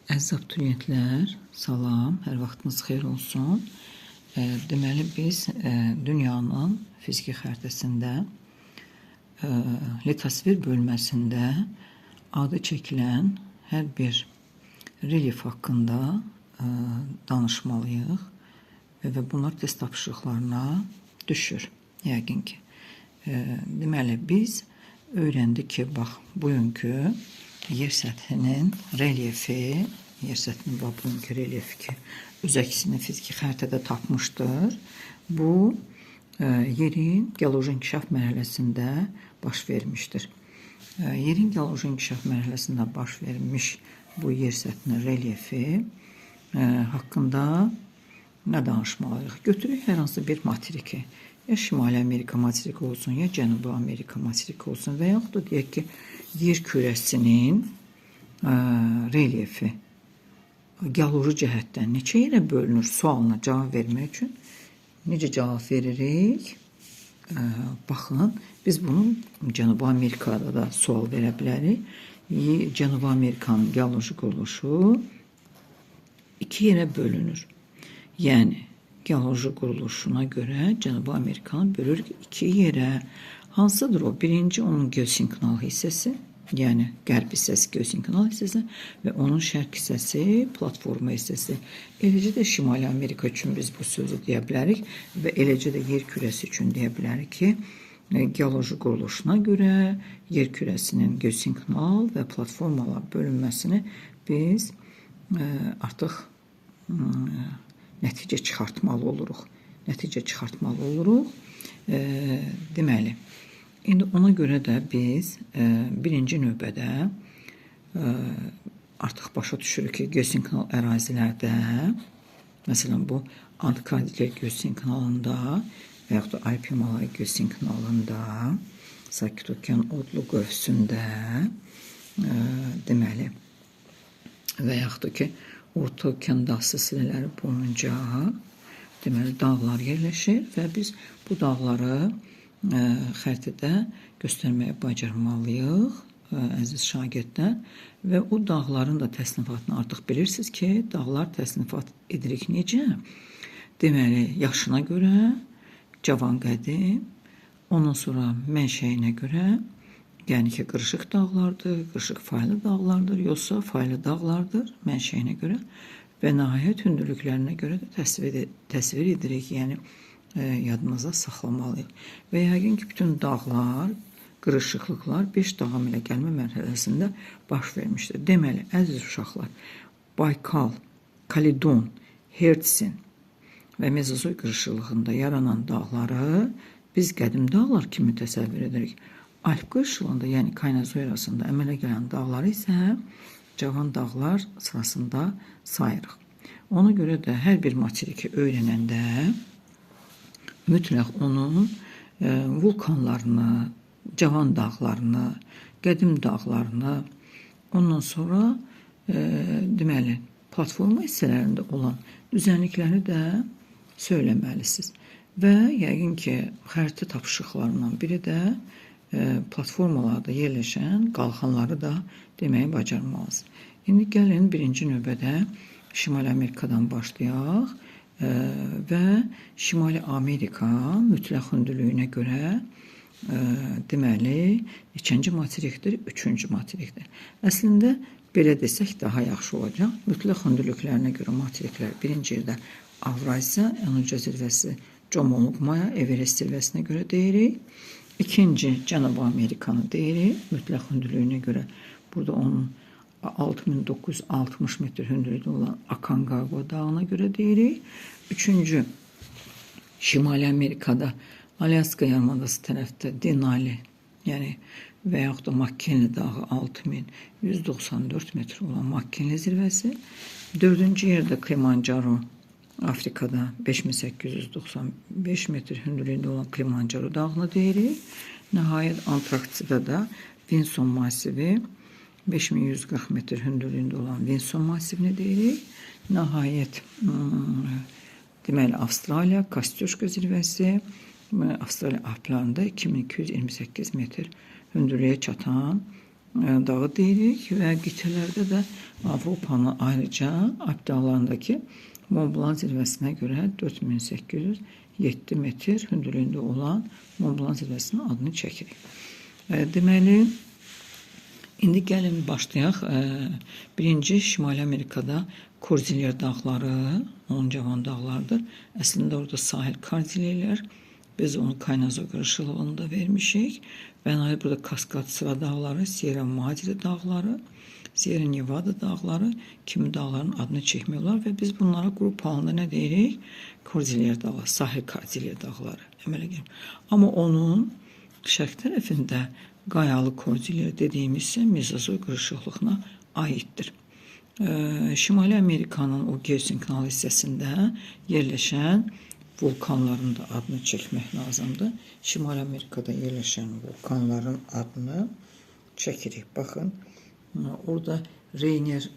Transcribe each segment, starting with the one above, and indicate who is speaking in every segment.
Speaker 1: Əziz abituriyentlər, salam, hər vaxtınız xeyir olsun. Deməli, biz dünyanın fiziki xəritəsində litosfer bölməsində adı çəkilən hər bir relyef haqqında danışmalıyıq və bunlar test tapşırıqlarına düşür, yəqin ki. Deməli, biz öyrəndik ki, bax, bugünkü yer səthinin relyefi, yer səthinin bax, bugünkü relyefi ki, öz əksini fiziki xəritədə tapmışdır. Bu, yerin geoloji inkişaf mərhələsində baş vermişdir. Yerin geoloji inkişaf mərhələsində baş vermiş bu yer səthinin relyefi haqqında nə danışmalıyıq? Götürək hər hansı bir materiki. Ya Şimali Amerika materiki olsun, ya Cənubi Amerika materiki olsun və yaxud da deyək ki, yer kürəsinin relyefi geoloji cəhətdən neçə yerə bölünür sualına cavab vermək üçün necə cavab veririk? Baxın, biz bunu Cənubi Amerikada da sual verə bilərik. Cənubi Amerikanın geoloji quruluşu iki yerə bölünür. Yəni, geoloji quruluşuna görə Cənubi Amerikanı bölürük iki yerə. Hansıdır o? Birinci, onun geosinklinal hissəsi, yəni qərb hissəsi geosinklinal hissəsi və onun şərq hissəsi platforma hissəsi. Eləcə də Şimali Amerika üçün biz bu sözü deyə bilərik və eləcə də yer kürəsi üçün deyə bilərik ki, geoloji quruluşuna görə yer kürəsinin geosinklinal və platformalar bölünməsini biz artıq nəticə çıxartmalı oluruq. Nəticə çıxartmalı oluruq. Deməli, indi ona görə də biz birinci növbədə artıq başa düşürük ki, geosinklinal ərazilərdə, məsələn, bu Antarktida geosinklinalında və yaxud da Alp Himalaya geosinklinalında, Sakit Okean odlu qövsündə, deməli, və yaxud da ki, Orta Okean dağ silsilələri boyunca deməli, dağlar yerləşir və biz bu dağları xəritədə göstərməyə bacarmalıyıq, əziz şagirdlər. Və o dağların da təsnifatını artıq bilirsiniz ki, dağlar təsnifat edirik necə? Deməli, yaşına görə, cavan qədim, ondan sonra mənşəyinə görə, yəni ki, qırışıq dağlardır, qırışıq faylı dağlardır, yoxsa faylı dağlardır mənşəyinə görə və nəhayət hündürlüklərinə görə də təsvir edirik, yəni yadımızda saxlamalıyıq. Və yəqin ki, bütün dağlar, qırışıqlıqlar 5 dağ əmələ gəlmə mərhələsində baş vermişdir. Deməli, əziz uşaqlar, Baykal, Kaledon, Hertsin və Mezozoy qırışıqlığında yaranan dağları biz qədim dağlar kimi təsəvvür edirik. Alp qırışıqlığında, yəni Kaynazoy arasında əmələ gələn dağları isə cavan dağlar sırasında sayırıq. Ona görə də hər bir materiki öyrənəndə mütləq onun vulkanlarını, cavan dağlarını, qədim dağlarını, ondan sonra deməli, platforma hissələrində olan düzənlikləri də söyləməlisiniz. Və yəqin ki, xəritə tapşırıqlarından biri də platformalarda yerləşən qalxanları da deməyi bacarmalısınız. İndi gəlin birinci növbədə Şimali Amerikadan başlayaq və Şimali Amerika mütləq hündürlüyünə görə deməli, neçənci materikdir? Üçüncü materikdir. Əslində, belə desək daha yaxşı olacaq. Mütləq hündürlüklərinə görə materiklər birinci yerdə Avraziya, ən uca zirvəsi Comolungmaya, Everest zirvəsinə görə deyirik. İkinci, Cənubi Amerikanı deyirik. Mütləq hündürlüyünə görə burada onun 6960 metr hündürlüyü olan Aconcagua dağına görə deyirik. Üçüncü, Şimali Amerikada Alyaska yarımadası tərəfdə Denali, yəni və yaxud da McKinley dağı 6194 metr olan McKinley zirvəsi. Dördüncü yerdə Kilimanjaro, Afrikada 5895 metr hündürlüyündə olan Kilimanjaro dağını deyirik. Nəhayət Antarktidada Vinson masivi 5140 metr hündürlüyündə olan Vinson masivini deyirik. Nəhayət deməli Avstraliya Kostuşka zirvəsi Avstraliya Alplarında 2228 metr hündürlüyə çatan dağı deyirik və qitələrdə də Avropanın ayrıca Alp dağlarındakı Mont Blanc zirvəsinə görə 4807 metr hündürlüyündə olan Mont Blanc zirvəsinin adını çəkirik. Deməli, indi gəlin başlayaq. Birinci Şimali Amerikada Kordilyer dağları, onun cavan dağlardır. Əslində orada sahil kordilyer. Biz onu Kaynazo qırışılığında vermişik. Və nəhayət burada Kaskad sıra dağları, Sierra Madre dağları, Sierra Nevada dağları kimi dağların adını çəkmək olar və biz bunlara qrup halında nə deyirik? Kordilyer dağları, sahil kordilyer dağları əmələ gəlir. Amma onun şərq tərəfində qayalı kordilyer dediyimiz isə Mezozoy qırışıqlığına aiddir. Şimali Amerikanın o geosinklinal hissəsində yerləşən vulkanların da adını çəkmək lazımdır. Şimali Amerikada yerləşən vulkanların adını çəkirik. Baxın, orada Rainier,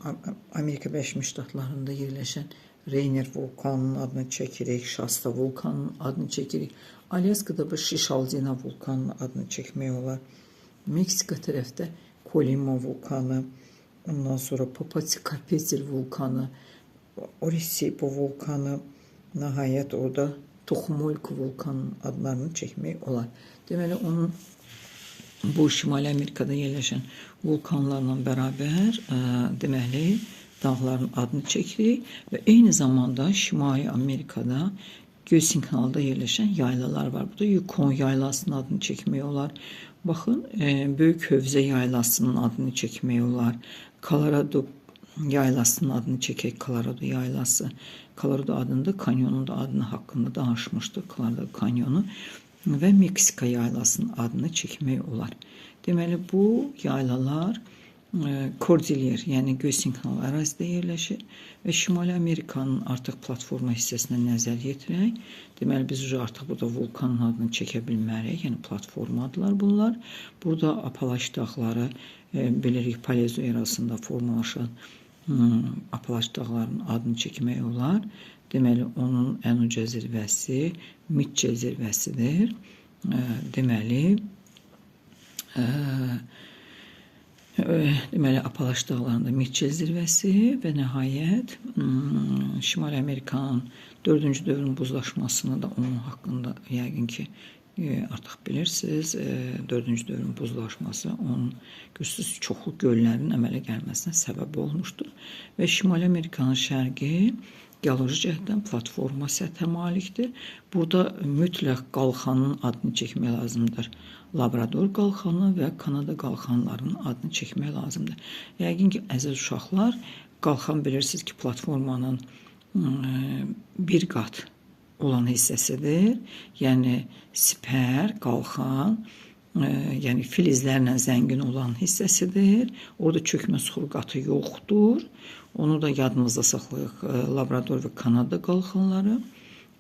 Speaker 1: Amerika Birləşmiş Ştatlarında yerləşən Rainier vulkanının adını çəkirik, Shasta vulkanının adını çəkirik. Alyaskada bu Şişaldina vulkanının adını çəkmək olar. Meksika tərəfdə Colima vulkanı, ondan sonra Popocatépetl vulkanı, Orizaba vulkanı, nəhayət orada Toxumolko vulkanının adlarını çəkmək olar. Deməli, onun bu Şimali Amerikada yerləşən vulkanlarla bərabər deməli dağların adını çəkirik və eyni zamanda Şimali Amerikada Gösinknalda yerləşən yaylalar var. Burada Yukon yaylasının adını çəkmək olar. Baxın, Böyük Hövzə yaylasının adını çəkmək olar. Colorado yaylasının adını çəkək. Colorado yaylası. Colorado adında kanyonun da adını haqqında danışmışdıq. Colorado kanyonu və Meksika yaylasının adını çəkmək olar. Deməli, bu yaylalar Kordilyer, yəni Gösinknal ərazidə yerləşir və Şimali Amerikanın artıq platforma hissəsinə nəzər yetirək. Deməli, biz artıq burada vulkanın adını çəkə bilmərik, yəni platformadılar bunlar. Burada Apalaş dağları, bilirik, Paleozoy erasında formalaşan Apalaş dağlarının adını çəkmək olar. Deməli, onun ən uca zirvəsi Mitchell zirvəsidir. Deməli, Apalaş dağlarında Mitchell zirvəsi və nəhayət Şimali Amerikanın 4-cü dövrün buzlaşmasını da onun haqqında yəqin ki artıq bilirsiniz. 4-cü dövrün buzlaşması onun görürsünüz çoxlu göllərin əmələ gəlməsinə səbəb olmuşdur. Və Şimali Amerikanın şərqi geoloji cəhətdən platforma səthə malikdir. Burada mütləq qalxanın adını çəkmək lazımdır. Labrador qalxanı və Kanada qalxanlarının adını çəkmək lazımdır. Yəqin ki, əziz uşaqlar, qalxan bilirsiniz ki, platformanın bir qat olan hissəsidir. Yəni sipər, qalxan, yəni filizlərlə zəngin olan hissəsidir. Orada çökmə suxur qatı yoxdur. Onu da yadımızda saxlayaq. Labrador və Kanada qalxanları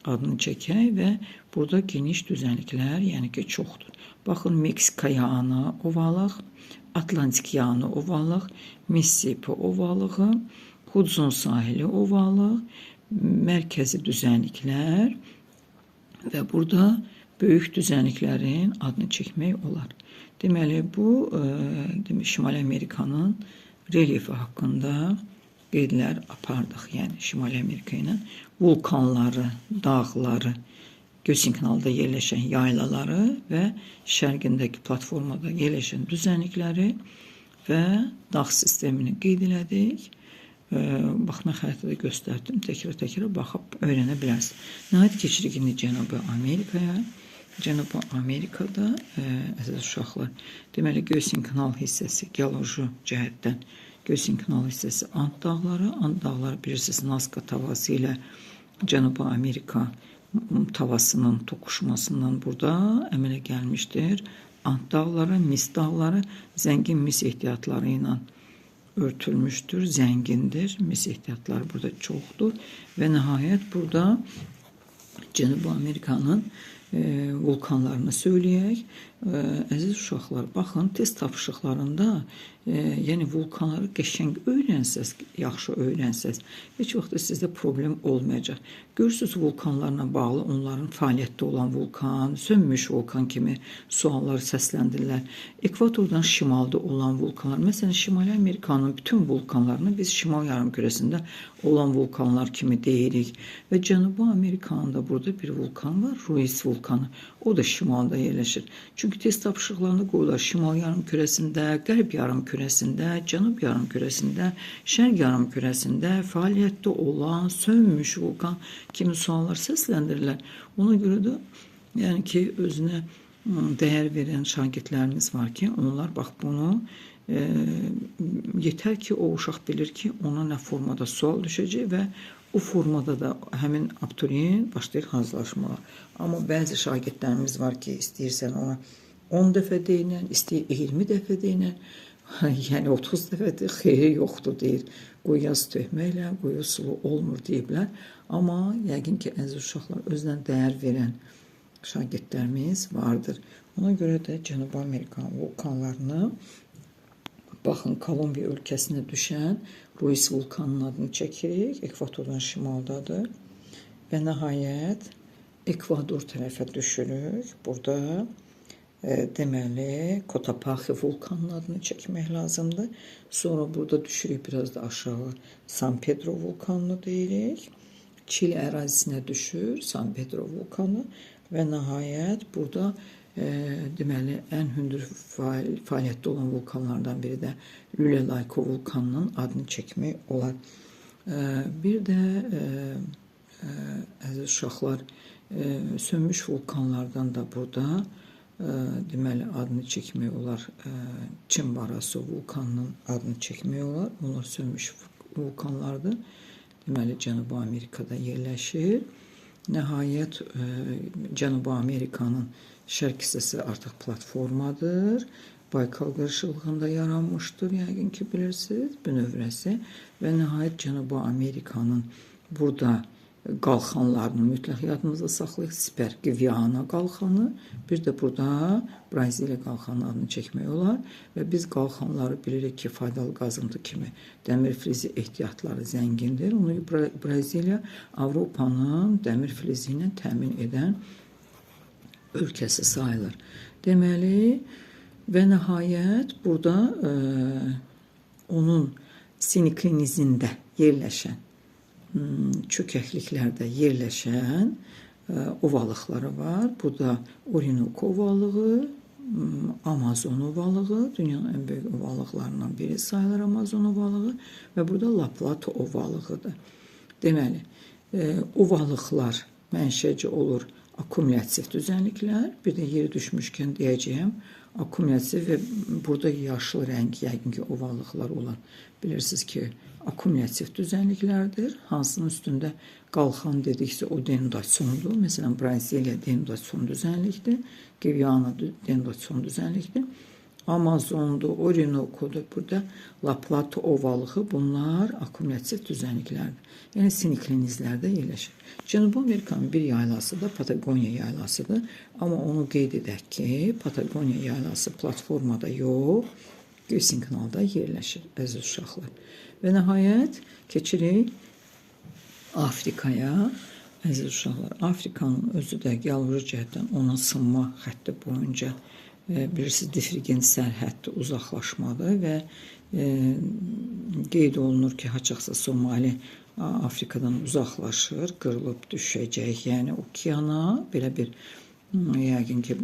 Speaker 1: adını çəkək və burada geniş düzənliklər, yəni ki, çoxdur. Baxın, Meksika yanı ovalıq, Atlantik yanı ovalıq, Mississippi ovalığı, Hudson sahili ovalıq, mərkəzi düzənliklər və burada böyük düzənliklərin adını çəkmək olar. Deməli, bu Şimali Amerikanın relyefi haqqında qeydlər apardıq. Yəni Şimali Amerika ilə vulkanları, dağları, Gösinknalda yerləşən yaylaları və şərqindəki platformada yerləşən düzənlikləri və dağ sistemini qeyd elədik. Bax, mən xəritədə göstərdim. Təkrar-təkrar baxıb öyrənə bilərsiniz. Nəhayət keçirik indi Cənubi Amerikaya. Cənubi Amerikada, əziz uşaqlar, deməli Gösinknal hissəsi geoloji cəhətdən Gösinknal hissəsi Ant dağları. Ant dağları bilirsiniz Nazka tavası ilə Cənubi Amerika tavasının toqquşmasından burada əmələ gəlmişdir. Ant dağları, mis dağları zəngin mis ehtiyatları ilə örtülmüşdür, zəngindir. Mis ehtiyatları burada çoxdur və nəhayət burada Cənubi Amerikanın vulkanlarını söyləyək. Əziz uşaqlar, baxın, test tapşırıqlarında, yəni vulkanları qəşəng öyrənsəz, yaxşı öyrənsəz, heç vaxt da sizdə problem olmayacaq. Görürsünüz, vulkanlarla bağlı onların fəaliyyətdə olan vulkan, sönmüş vulkan kimi suallar səsləndirirlər. Ekvatordan şimalda olan vulkanlar, məsələn, Şimali Amerikanın bütün vulkanlarını biz şimal yarımkürəsində olan vulkanlar kimi deyirik. Və Cənubi Amerikanın da burada bir vulkan var, Ruiz vulkanı. O da şimalda yerləşir. Çünki test tapşırıqlarını qoyurlar şimal yarımkürəsində, qərb yarımkürəsində, cənub yarımkürəsində, şərq yarımkürəsində fəaliyyətdə olan sönmüş vulkan kimi suallar səsləndirirlər. Ona görə də yəni ki, özünə dəyər verən şagirdlərimiz var ki, onlar bax bunu yetər ki, o uşaq bilir ki, ona nə formada sual düşəcək və o formada da həmin abituriyent başlayır hazırlaşmağa. Amma bəzi şagirdlərimiz var ki, istəyirsən ona 10 dəfə deyinən, istəyir 20 dəfə deyinən, yəni 30 dəfədir, xeyri yoxdur deyir. Qoy yaz töhməklə, qoyu sulu olmur deyiblər. Amma yəqin ki, əziz uşaqlar, özünə dəyər verən şagirdlərimiz vardır. Ona görə də Cənubi Amerika vulkanlarını, baxın, Kolumbiya ölkəsinə düşən Ruiz vulkanının adını çəkirik. Ekvatordan şimaldadır. Və nəhayət Ekvador tərəfə düşürük. Burada deməli Cotopaxi vulkanının adını çəkmək lazımdır. Sonra burada düşürük biraz da aşağı San Pedro vulkanını deyirik. Çili ərazisinə düşür San Pedro vulkanı və nəhayət burada deməli ən hündür fəaliyyətdə olan vulkanlardan biri də Lüle-Layko vulkanının adını çəkmək olar. Bir də əziz uşaqlar, sönmüş vulkanlardan da burada deməli adını çəkmək olar. Çimboraso vulkanının adını çəkmək olar. Onlar sönmüş vulkanlardır. Deməli Cənubi Amerikada yerləşir. Nəhayət Cənubi Amerikanın şərq hissəsi artıq platformadır. Baykal qırışıqlığında yaranmışdır, yəqin ki bilirsiniz, bünövrəsi. Və nəhayət Cənubi Amerikanın burada qalxanlarını mütləq yadımızda saxlayıq. Siper Gviana qalxanı, bir də burada Braziliya qalxanı adını çəkmək olar. Və biz qalxanları bilirik ki, faydalı qazıntı kimi dəmir filizi ehtiyatları zəngindir. Onu Braziliya Avropanın dəmir filizi ilə təmin edən ölkəsi sayılır. Deməli, və nəhayət burada onun siniklinizində yerləşən, çökəkliklərdə yerləşən ovalıqları var. Burada Orinoco ovalığı, Amazon ovalığı, dünyanın ən böyük ovalıqlarından biri sayılır Amazon ovalığı və burada La Plata ovalığıdır. Deməli, ovalıqlar mənşəci olur akkumulyativ düzənliklər. Bir də yeri düşmüşkən deyəcəyəm, akkumulyativ və burada yaşıl rəng yəqin ki, ovalıqlar olan bilirsiniz ki, akkumulyativ düzənliklərdir. Hansının üstündə qalxan dediksə o denudasyondur. Məsələn, Braziliya denudasyon düzənlikdir, Gviana denudasyon düzənlikdir. Amazondur, Orinoco'dur, burada La Plata ovalığı, bunlar akkumulyativ düzənliklərdir. Yəni siniklinizlərdə yerləşir. Cənubi Amerikanın bir yaylası da Patagoniya yaylasıdır. Amma onu qeyd edək ki, Patagoniya yaylası platformada yox, Gülsinknalda yerləşir, əziz uşaqlar. Və nəhayət keçirik Afrikaya. Əziz uşaqlar, Afrikanın özü də geoloji cəhətdən onun sınma xətti boyunca bilirsiniz, divergent sərhəddir, uzaqlaşmadır və qeyd olunur ki, haçaqsa Somali Afrikadan uzaqlaşır, qırılıb düşəcək, yəni okeana belə bir, yəqin ki,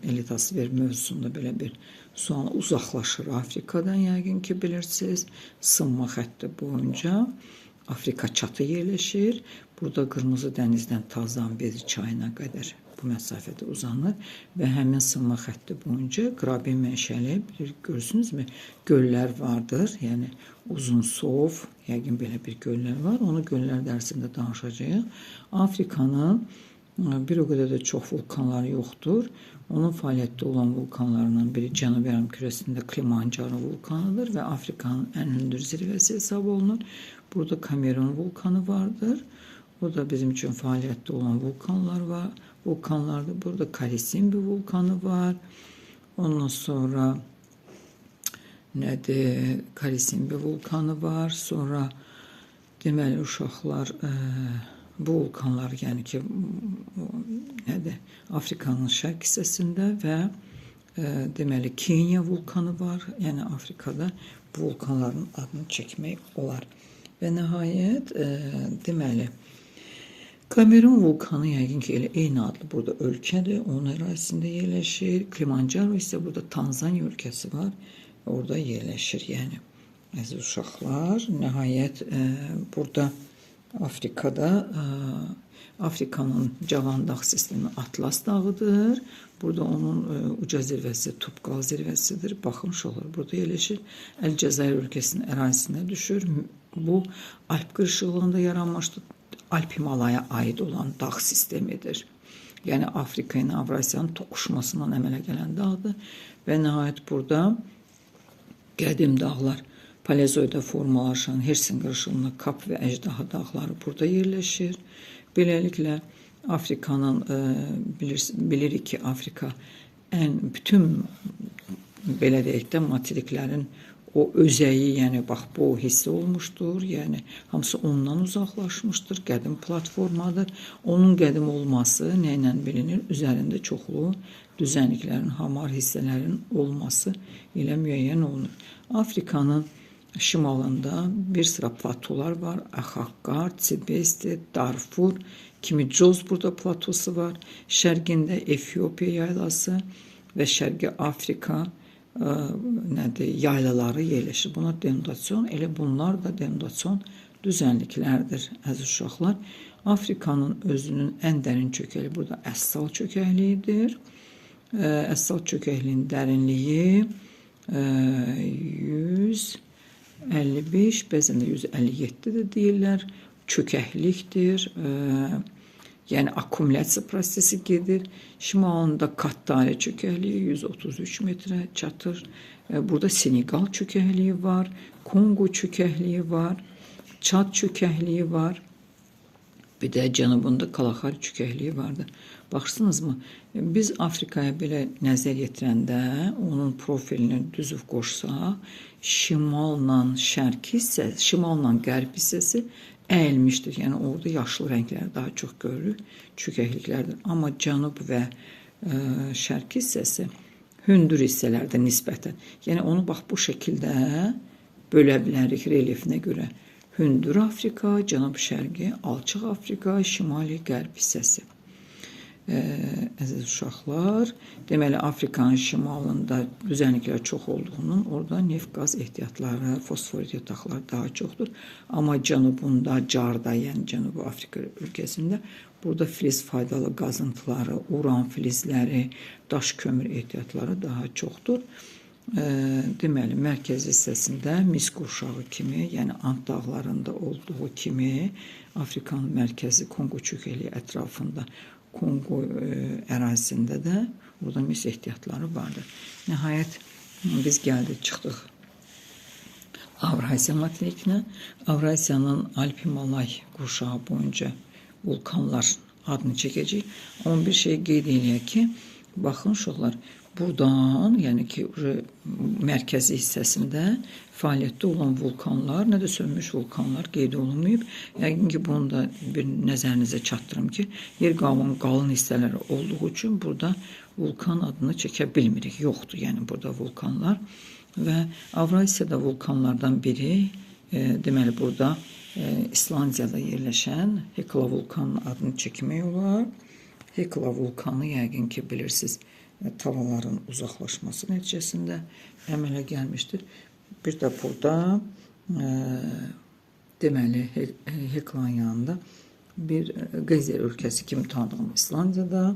Speaker 1: elitasfer mövzusunda belə bir sual uzaqlaşır Afrikadan, yəqin ki, bilirsiniz, sınma xətti boyunca Afrika çatı yerləşir. Burada Qırmızı dənizdən ta Zambezi çayına qədər bu məsafədə uzanır və həmin sınma xətti boyunca qraben mənşəli, görürsünüzmü, göllər vardır. Yəni Uzunsov, yəqin belə bir göllər var. Onu göllər dərsində danışacağıq. Afrikanın bir o qədər də çox vulkanları yoxdur. Onun fəaliyyətdə olan vulkanlarından biri Cənubi yarımkürəsində Kilimanjaro vulkanıdır və Afrikanın ən hündür zirvəsi hesab olunur. Burada Kamerun vulkanı vardır. O da bizim üçün fəaliyyətdə olan vulkanlar var. vulkanlardır. Burada Kalisimbi vulkanı var. Ondan sonra nədir? Kalisimbi vulkanı var. Sonra deməli uşaqlar bu vulkanlar, yəni ki nədir? Afrikanın şərq hissəsində və deməli Kenya vulkanı var. Yəni Afrikada bu vulkanların adını çəkmək olar. Və nəhayət deməli Kamerun vulkanı yəqin ki elə eyni adlı burada ölkədir. Onun ərazisində yerləşir. Kilimanjaro isə burada Tanzaniya ölkəsi var. Orada yerləşir. Yəni əziz uşaqlar, nəhayət burada Afrikada Afrikanın cavan dağ sistemi Atlas dağıdır. Burada onun uca zirvəsi Tubkal zirvəsidir. Baxın uşaqlar, burada yerləşir. Əlcəzair ölkəsinin ərazisinə düşür. Bu Alp qırışıqlığında yaranmışdır. Alp Himalaya aid olan dağ sistemidir. Yəni Afrika ilə Avrasiyanın toqquşmasından əmələ gələn dağdır. Və nəhayət burada qədim dağlar Paleozoyda formalaşan Hersin qırışığında Kap və Əjdaha dağları burada yerləşir. Beləliklə Afrikanın bilirik ki, Afrika ən bütün belə deyək də materiklərin o özəyi, yəni bax bu hissə olmuşdur. Yəni hamısı ondan uzaqlaşmışdır. Qədim platformadır. Onun qədim olması nə ilə bilinir? Üzərində çoxlu düzənliklərin, hamar hissələrin olması ilə müəyyən olunur. Afrikanın şimalında bir sıra platolar var. Axaqqar, Tibesti, Darfur kimi Coz burada platosu var. Şərqində Efiopiya yaylası və Şərqi Afrika nədir, yaylaları yerləşir. Buna denudasyon, elə bunlar da denudasyon düzənliklərdir, əziz uşaqlar. Afrikanın özünün ən dərin çökəkliyi burada Əssal çökəkliyidir. Əssal çökəkliyinin dərinliyi 155, bəzən də 157 də deyirlər. Çökəklikdir. Yəni akkumulyasiya prosesi gedir. Şimalında Kattari çökəkliyi 133 metrə çatır. Burada Senegal çökəkliyi var, Kongo çökəkliyi var, Çad çökəkliyi var. Bir də cənubunda Kalahari çökəkliyi vardı. Baxırsınızmı? Biz Afrikaya belə nəzər yetirəndə onun profilini düzüb qoşsaq, şimalla şərq hissəsi, şimalla qərb hissəsi əyilmişdir. Yəni orada yaşıl rəngləri daha çox görürük, çökəkliklərdir. Amma cənub və şərq hissəsi hündür hissələrdə nisbətən. Yəni onu bax bu şəkildə bölə bilərik relyefinə görə. Hündür Afrika, cənub-şərqi, alçaq Afrika, şimali-qərb hissəsi. Əziz uşaqlar, deməli Afrikanın şimalında düzənliklər çox olduğunun orada neft-qaz ehtiyatları, fosforit yataqları daha çoxdur. Amma cənubunda, Carda, yəni Cənubi Afrika ölkəsində burada filiz faydalı qazıntıları, uran filizləri, daş kömür ehtiyatları daha çoxdur. Deməli, mərkəzi hissəsində mis qurşağı kimi, yəni Ant dağlarında olduğu kimi Afrikanın mərkəzi Konqo çökəkliyi ətrafında, Konqo ərazisində də orada mis ehtiyatları vardır. Nəhayət biz gəldik, çıxdıq Avrasiya materikinə. Avrasiyanın Alp-Himalay qurşağı boyunca vulkanlar adını çəkəcək. Amma bir şey qeyd eləyək ki, baxın uşaqlar, buradan, yəni ki, mərkəzi hissəsində fəaliyyətdə olan vulkanlar, nə də sönmüş vulkanlar qeyd olunmayıb. Yəqin ki, bunu da bir nəzərinizə çatdırım ki, yer qabığının qalın hissələri olduğu üçün burada vulkan adını çəkə bilmirik. Yoxdur, yəni burada vulkanlar. Və Avrasiyada vulkanlardan biri, deməli burada İslandiyada yerləşən Hekla vulkanının adını çəkmək olar. Hekla vulkanı yəqin ki, bilirsiniz, tavalların uzaqlaşması nəticəsində əmələ gəlmişdir. Bir də burada deməli Heklanın yanında bir Qeyzer ölkəsi kimi tanıdığım İslandiyada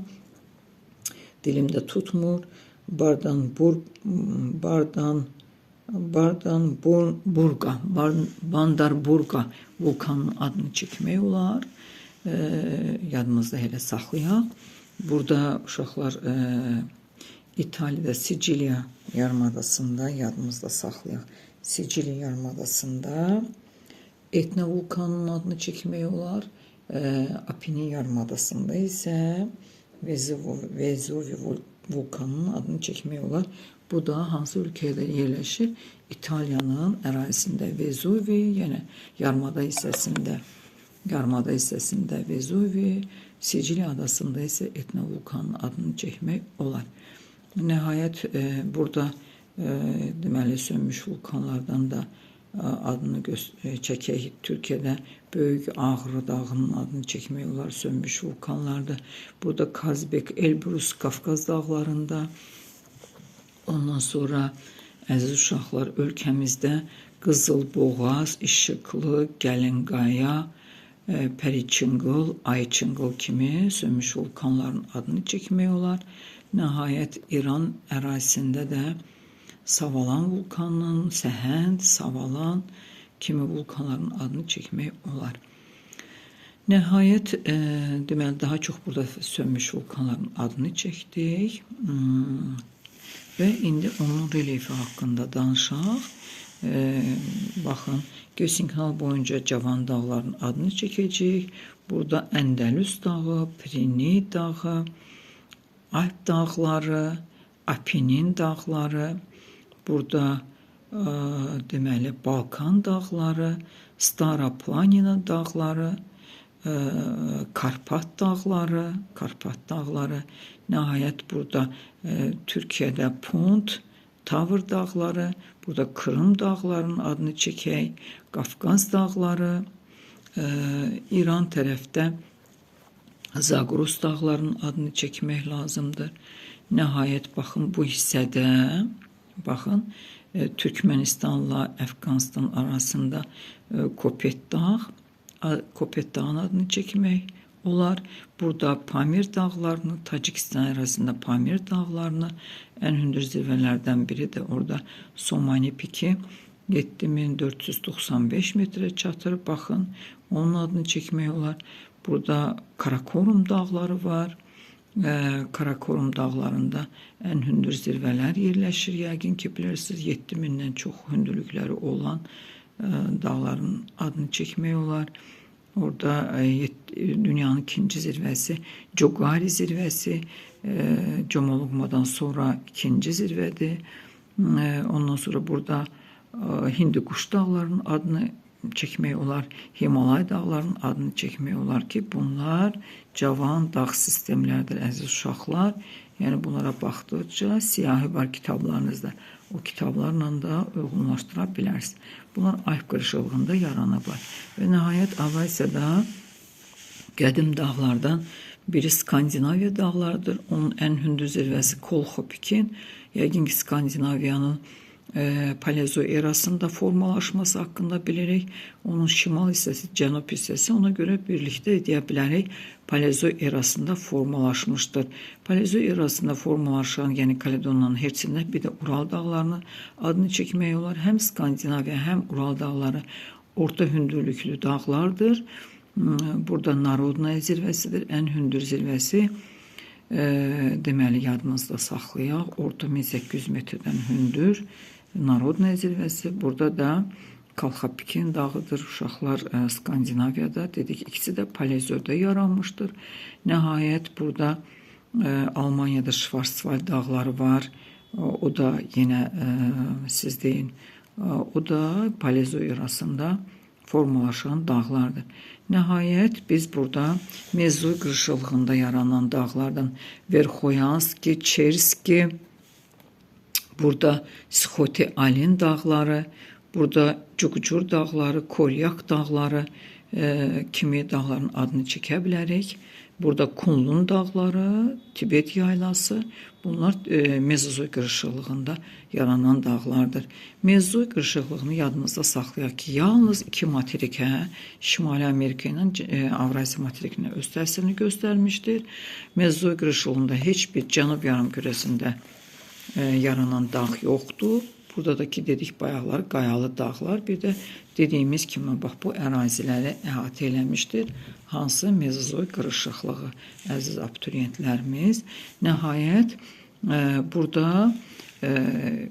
Speaker 1: dilimdə tutmur. Bandarburga vulkanının adını çəkmək olar. Yadımızda elə saxlayaq. Burada uşaqlar İtaliyada Siciliya yarımadasında yadımızda saxlayaq. Siciliya yarımadasında Etna vulkanının adını çəkmək olar. Apinin yarımadasında isə Vezuvi vulkanının adını çəkmək olar. Bu da hansı ölkədə yerləşir? İtaliyanın ərazisində Vezuvi, yəni yarımada hissəsində Vezuvi, Siciliya adasında isə Etna vulkanının adını çəkmək olar. Nəhayət burada deməli sönmüş vulkanlardan da adını çəkək. Türkiyədə Böyük Ağrı dağının adını çəkmək olar, sönmüş vulkanlarda. Burada Kazbek, Elbrus, Qafqaz dağlarında. Ondan sonra əziz uşaqlar, ölkəmizdə Qızılboğaz, İşıqlı, Gəlinqaya, Pəriçınqıl, Ayçınqıl kimi sönmüş vulkanların adını çəkmək olar. Nəhayət İran ərazisində də Savalan vulkanının, Səhənd, Savalan kimi vulkanların adını çəkmək olar. Nəhayət, deməli, daha çox burada sönmüş vulkanların adını çəkdik. Və indi onun relyefi haqqında danışaq. Baxın, Geosinklinal boyunca Cavan dağlarının adını çəkəcəyik. Burada Əndəlüs dağı, Piriney dağı, Alp dağları, Apinin dağları, burada deməli Balkan dağları, Stara Planina dağları, Karpat dağları, nəhayət burada Türkiyədə Punt, Tavr dağları, burada Krım dağlarının adını çəkək, Qafqaz dağları, İran tərəfdə Zagros dağlarının adını çəkmək lazımdır. Nəhayət, baxın, bu hissədə, baxın, Türkmənistanla Əfqanistan arasında Kopet dağın adını çəkmək olar. Burada Pamir dağlarını, Tacikistan ərazisində Pamir dağlarını, ən hündür zirvələrdən biri də orada Somani piki 7495 metrə çatır. Baxın, onun adını çəkmək olar. Burada Karakorum dağları var. Karakorum dağlarında ən hündür zirvələr yerləşir. Yəqin ki, bilirsiniz, 7000-dən çox hündürlükləri olan dağların adını çəkmək olar. Orada dünyanın ikinci zirvəsi Cogari zirvəsi, Comolungmadan sonra ikinci zirvədir. Ondan sonra burada Hindiquş dağlarının adını çəkmək olar, Himalay dağlarının adını çəkmək olar ki, bunlar cavan dağ sistemlərdir, əziz uşaqlar. Yəni bunlara baxdıqca siyahı var kitablarınızda. O kitablarla da uyğunlaşdıra bilərsiniz. Bunlar Alp qırışıqlığında yaranıblar. Və nəhayət Avrasiyada qədim dağlardan biri Skandinaviya dağlarıdır. Onun ən hündür zirvəsi Kolxo pikin. Yəqin ki, Skandinaviyanın Paleozoy erasında formalaşması haqqında bilirik. Onun şimal hissəsi, cənub hissəsi, ona görə birlikdə deyə bilərik Paleozoy erasında formalaşmışdır. Paleozoy erasında formalaşan, yəni Kaledonyanın Hertsində bir də Ural dağlarının adını çəkmək olar. Həm Skandinaviya, həm Ural dağları orta hündürlüklü dağlardır. Burada Narodnaya zirvəsidir, ən hündür zirvəsi. Deməli, yadımızda saxlayaq. Orta 1800 metrdən hündür Narodnaya zirvəsi. Burada da Kalxapikin dağıdır. Uşaqlar, Skandinaviyada dedik, ikisi də Paleozoyda yaranmışdır. Nəhayət burada Almaniyada Şvarzvald dağları var. O da yenə siz deyin, o da Paleozoy erasında formalaşan dağlardır. Nəhayət biz burada Mezoy qırışıqlığında yaranan dağlardan Verxoyanski, Çerski, burada Sxoti-Alin dağları, burada Cuqcur dağları, Koryak dağları kimi dağların adını çəkə bilərik. Burada Kunlun dağları, Tibet yaylası, bunlar Mezozoy qırışıqlığında yaranan dağlardır. Mezozoy qırışıqlığını yadımızda saxlayaq ki, yalnız iki materikə, Şimali Amerika ilə Avrasiya materikinə öz təsirini göstərmişdir. Mezozoy qırışıqlığında heç bir cənub yarımkürəsində yaranan dağ yoxdur. Burada da ki, dedik bayaqlar qayalı dağlar. Bir də dediyimiz kimi bax bu əraziləri əhatə eləmişdir. Hansı Mezozoy qırışıqlığı, əziz abituriyentlərimiz. Nəhayət burada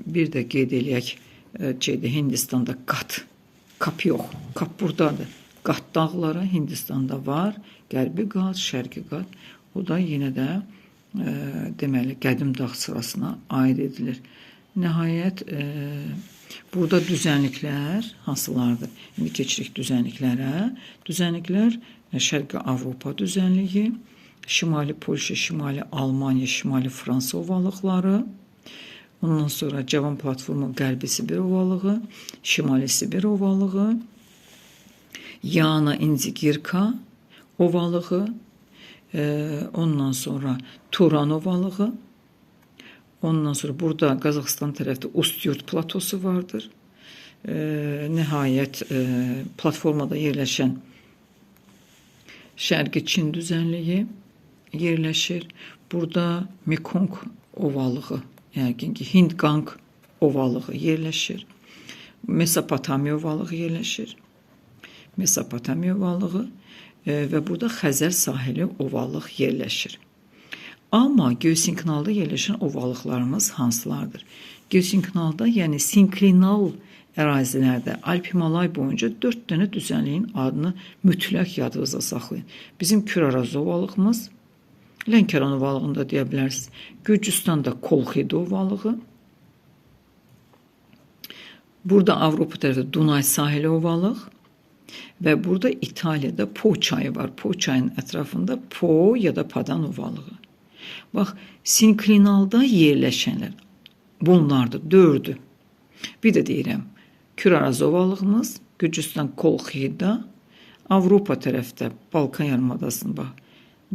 Speaker 1: bir də qeyd eləyək, Hindistanda Qat, Kap yox, Kap buradadır. Qat dağları Hindistanda var. Qərbi Qat, Şərqi Qat. O da yenə də deməli qədim dağ sırasına aid edilir. Nəhayət burada düzənliklər hansılardır? İndi keçirik düzənliklərə. Düzənliklər Şərqi Avropa düzənliyi, Şimali Polşa, Şimali Almaniya, Şimali Fransa ovalıqları, ondan sonra Cavan platformu Qərbi Sibir ovalığı, Şimali Sibir ovalığı, Yana İndigirka ovalığı, ondan sonra Turan ovalığı, ondan sonra burada Qazaxıstan tərəfdə Ustyurt platosu vardır. Nəhayət platformada yerləşən Şərqi Çin düzənliyi yerləşir. Burada Mekong ovalığı, yəqin ki Hind-Qanq ovalığı yerləşir. Mesopotamiya ovalığı yerləşir. Mesopotamiya ovalığı və burada Xəzər sahili ovalıq yerləşir. Amma geosinklinalda yerləşən ovalıqlarımız hansılardır? Geosinklinalda, yəni sinklinal ərazilərdə Alp-Himalay boyunca 4 dənə düzənliyin adını mütləq yadınızda saxlayın. Bizim Kür-Araz ovalığımız, Lənkəran ovalığında deyə bilərsiniz. Gürcüstanda Kolxida ovalığı. Burada Avropa tərəfdə Dunay sahili ovalıq və burada İtaliyada Po çayı var. Po çayının ətrafında Po ya da Padan ovalığı. Bax, sinklinalda yerləşənlər bunlardır, 4-ü. Bir də deyirəm, Kür-Araz ovalığımız, Gürcüstan Kolxida, Avropa tərəfdə Balkan yarımadasının bax,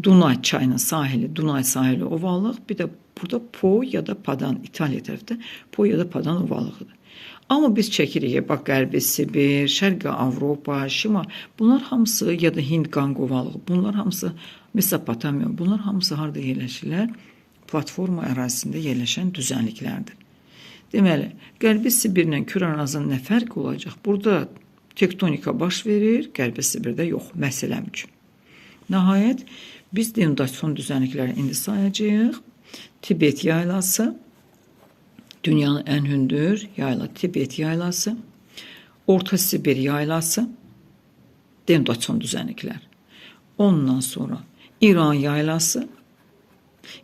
Speaker 1: Dunay çayının sahili, Dunay sahili ovalıq, bir də burada Po ya da Padan, İtaliya tərəfdə Po ya da Padan ovalığıdır. Amma biz çəkirik, bax, Qərbi Sibir, Şərqi Avropa, Şimal, bunlar hamısı ya da Hind-Qanq ovalığı, bunlar hamısı Mesopotamiya, bunlar hamısı harda yerləşirlər? Platforma ərazisində yerləşən düzənliklərdir. Deməli, Qərbi Sibirlə Kür-Arazın nə fərqi olacaq? Burada tektonika baş verir, Qərbi Sibirdə yox, məsələm üçün. Nəhayət, biz denudasyon düzənlikləri indi sayacağıq. Tibet yaylası, dünyanın ən hündür yayla Tibet yaylası, Orta Sibir yaylası, denudasyon düzənliklər. Ondan sonra İran yaylası,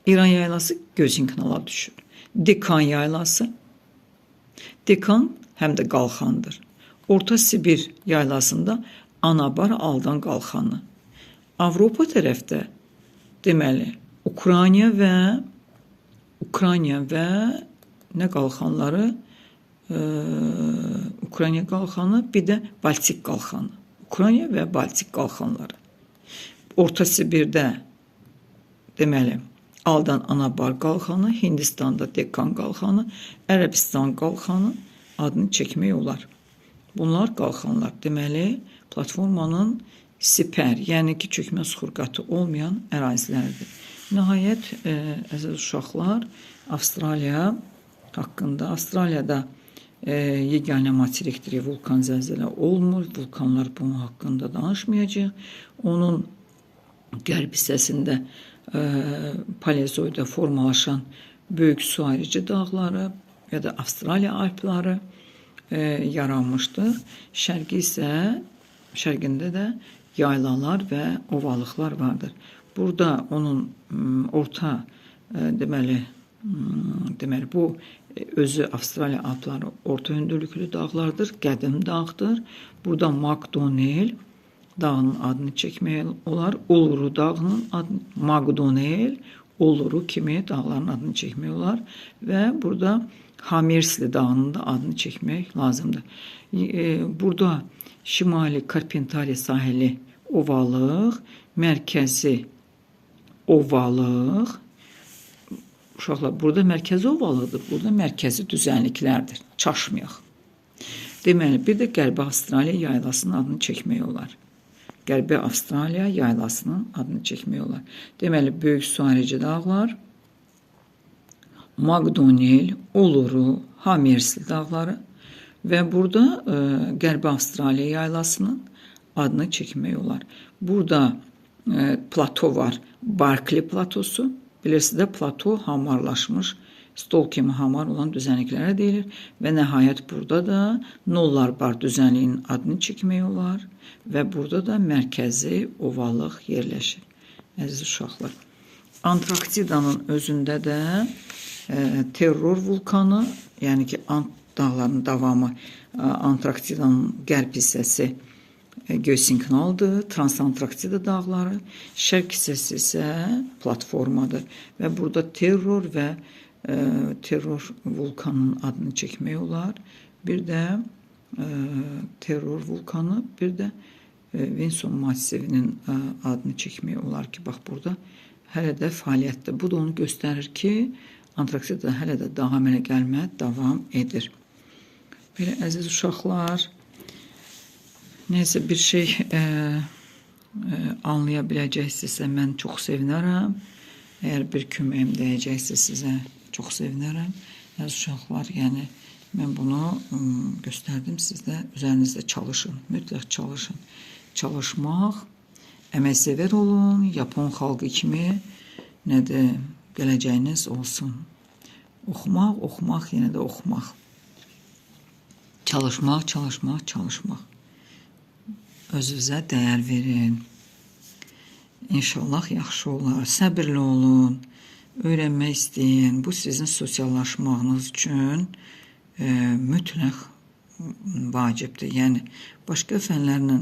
Speaker 1: İran yaylası geosinklinala düşür. Dekan yaylası, Dekan həm də qalxandır. Orta Sibir yaylasında Anabar Aldan qalxanı. Avropa tərəfdə deməli Ukrayna və nə qalxanları? Ukrayna qalxanı, bir də Baltik qalxanı. Ukrayna və Baltik qalxanları. Orta Sibirdə deməli Aldan Anabar qalxanı, Hindistanda Dekan qalxanı, Ərəbistan qalxanı adını çəkmək olar. Bunlar qalxanlar. Deməli, platformanın sipər, yəni ki, çökmə suxurqatı olmayan ərazilərdir. Nəhayət, əziz uşaqlar, Avstraliya haqqında, Avstraliyada yeganə materikdir, vulkan zəlzələ olmur. Vulkanlar bunun haqqında danışmayacaq. Onun qərb hissəsində paleozoyda formalaşan böyük su ayırıcı dağları ya da Avstraliya Alpları yaranmışdır. Şərqi isə, şərqində də yaylalar və ovalıqlar vardır. Burada onun orta deməli bu özü Avstraliya Alpları orta hündürlüklü dağlardır, qədim dağdır. Burada McDonnell dağının adını çəkmək olar. Uluru dağının adını, McDonnell, Uluru kimi dağların adını çəkmək olar və burada Hamersli dağının da adını çəkmək lazımdır. Burada Şimali Karpentariya sahili ovalıq, mərkəzi ovalıq. Uşaqlar, burada mərkəzi ovalıqdır, burada mərkəzi düzənliklərdir. Çaşmayaq. Deməli, bir də Qərbi Avstraliya yaylasının adını çəkmək olar. Qərbi Avstraliya yaylasının adını çəkmək olar. Deməli, böyük su ayırıcı dağlar, McDonnell, Uluru, Hamersli dağları və burada Qərbi Avstraliya yaylasının adını çəkmək olar. Burada plato var, Barkley platosu. Bilirsiniz də, plato hamarlaşmış, stol kimi hamar olan düzənliklərə deyilir. Və nəhayət burada da Nollar Bar düzənliyinin adını çəkmək olar və burada da mərkəzi ovalıq yerləşir. Əziz uşaqlar, Antarktidanın özündə də Terror vulkanı, yəni ki, Ant dağlarının davamı Antarktidanın qərb hissəsi geosinklinaldır, Transantarktida dağları, şərq hissəsi isə platformadır və burada Terror və Terror vulkanının adını çəkmək olar. Bir də Terror vulkanı, bir də Vinson massivinin adını çəkmək olar ki, bax burada hələ də fəaliyyətdə. Bu da onu göstərir ki, Antarktidada hələ də dağ əmələ gəlmə davam edir. Belə əziz uşaqlar, nəysə bir şey anlaya biləcəksinizsə mən çox sevinərəm. Əgər bir köməyim dəyəcəksə sizə çox sevinərəm. Əziz uşaqlar, yəni mən bunu göstərdim, siz də üzərinizdə çalışın, mütləq çalışın. Çalışmaq, əməksevər olun, Yapon xalqı kimi nədir, gələcəyiniz olsun. Oxumaq, oxumaq, yenə də oxumaq. Çalışmaq, çalışmaq, çalışmaq. Özünüzə dəyər verin. İnşallah yaxşı olar. Səbirli olun. Öyrənmək istəyin. Bu sizin sosiallaşmağınız üçün mütləq vacibdir. Yəni başqa fənlərlə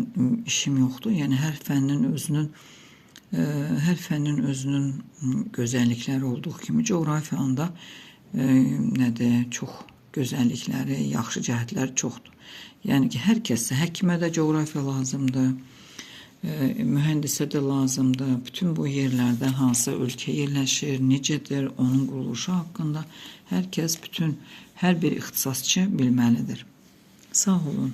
Speaker 1: işim yoxdur. Yəni hər fənnin özünün gözəllikləri olduğu kimi coğrafiyanın da nədir, çox gözəllikləri, yaxşı cəhətləri çoxdur. Yəni ki, hər kəsə, həkimə də coğrafiya lazımdır, mühəndisə də lazımdır. Bütün bu yerlərdə hansı ölkə yerləşir, necədir, onun quruluşu haqqında hər kəs, bütün, hər bir ixtisasçı bilməlidir. Sağ olun.